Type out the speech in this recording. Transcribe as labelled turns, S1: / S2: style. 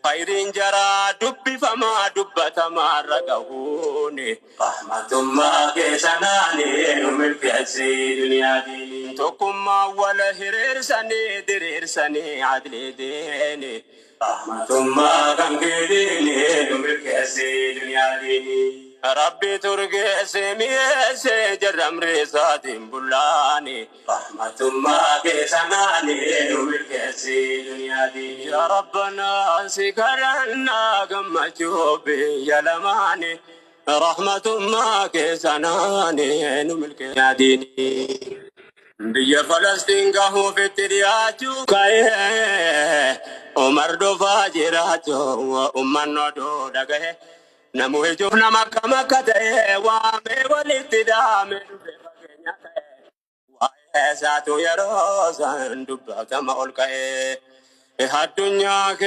S1: Khayriin jaraa dubbifamaa dubbatamaa irra gahuuni. Rahmatummaa kee sanaani nu milkeessi duniyaa diini. Tokkummaa wal hiriirsanii diriirsanii adlii diini. Rahmatummaa kan keetiini nu milkeessi duniyaa diini. Rabbi turgeesse mi'eesse jarra amrii isaatiin bullaani. Rahmatummaa kee sanaani nu milkeessi duniyaa diini. Yaa Rabbanaa si kadhannaa gammachuu biyya lamaani. Rahmatummaa kee sanaani nu milkeessi diini. Biyya Falastiin gahuuf itti dhiyaachuu ka'ee Umar dhufaa jiraachuu ummanni oduu dhagahe. Namu ijuuf nama akkam akka ta'e waamee walitti dhaame dhufe fageenya ka'e. Waa'ee isaatu yeroo san dubbatama ol ka'e. Addunyaa